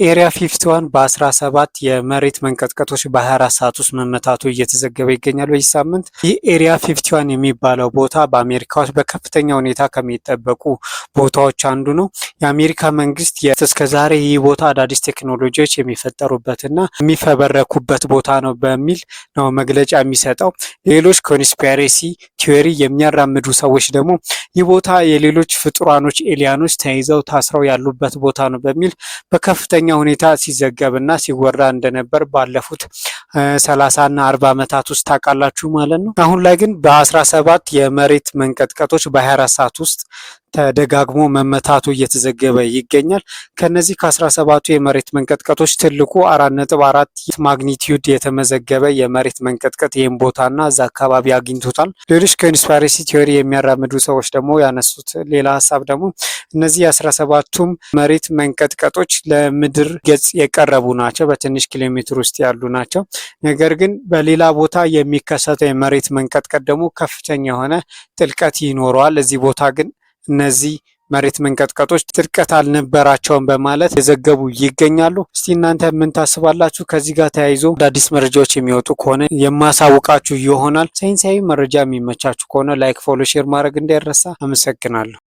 Area 51 በ17 የመሬት መንቀጥቀጦች በ24 ሰዓት ውስጥ መመታቱ እየተዘገበ ይገኛል። በዚህ ሳምንት ይህ Area 51 የሚባለው ቦታ በአሜሪካ ውስጥ በከፍተኛ ሁኔታ ከሚጠበቁ ቦታዎች አንዱ ነው። የአሜሪካ መንግስት እስከዛሬ ይህ ቦታ አዳዲስ ቴክኖሎጂዎች የሚፈጠሩበትና የሚፈበረኩበት ቦታ ነው በሚል ነው መግለጫ የሚሰጠው። ሌሎች conspiracy theory የሚያራምዱ ሰዎች ደግሞ ይህ ቦታ የሌሎች ፍጡራኖች alien ኖች ተይዘው ታስረው ያሉበት ቦታ ነው በሚል በከፍተኛ ሁኔታ ሲዘገብና ሲወራ እንደነበር ባለፉት 30ና 40 ዓመታት ውስጥ ታውቃላችሁ ማለት ነው። አሁን ላይ ግን በ17 የመሬት መንቀጥቀጦች በ24 ሰዓት ውስጥ ተደጋግሞ መመታቱ እየተዘገበ ይገኛል። ከነዚህ ከ17ቱ የመሬት መንቀጥቀጦች ትልቁ 4.4 magnitude የተመዘገበ የመሬት መንቀጥቀጥ ይህም ቦታና እዛ አካባቢ አግኝቶታል። ሌሎች conspiracy theory የሚያራምዱ ሰዎች ደግሞ ያነሱት ሌላ ሀሳብ ደግሞ እነዚህ የ17ቱም መሬት መንቀጥቀጦች ለምድር ገጽ የቀረቡ ናቸው፣ በትንሽ ኪሎ ሜትር ውስጥ ያሉ ናቸው። ነገር ግን በሌላ ቦታ የሚከሰተው የመሬት መንቀጥቀጥ ደግሞ ከፍተኛ የሆነ ጥልቀት ይኖረዋል። እዚህ ቦታ ግን እነዚህ መሬት መንቀጥቀጦች ጥልቀት አልነበራቸውም በማለት የዘገቡ ይገኛሉ። እስቲ እናንተ ምን ታስባላችሁ? ከዚህ ጋር ተያይዞ አዳዲስ መረጃዎች የሚወጡ ከሆነ የማሳውቃችሁ ይሆናል። ሳይንሳዊ መረጃ የሚመቻችሁ ከሆነ like፣ follow፣ share ማድረግ እንዳይረሳ። አመሰግናለሁ።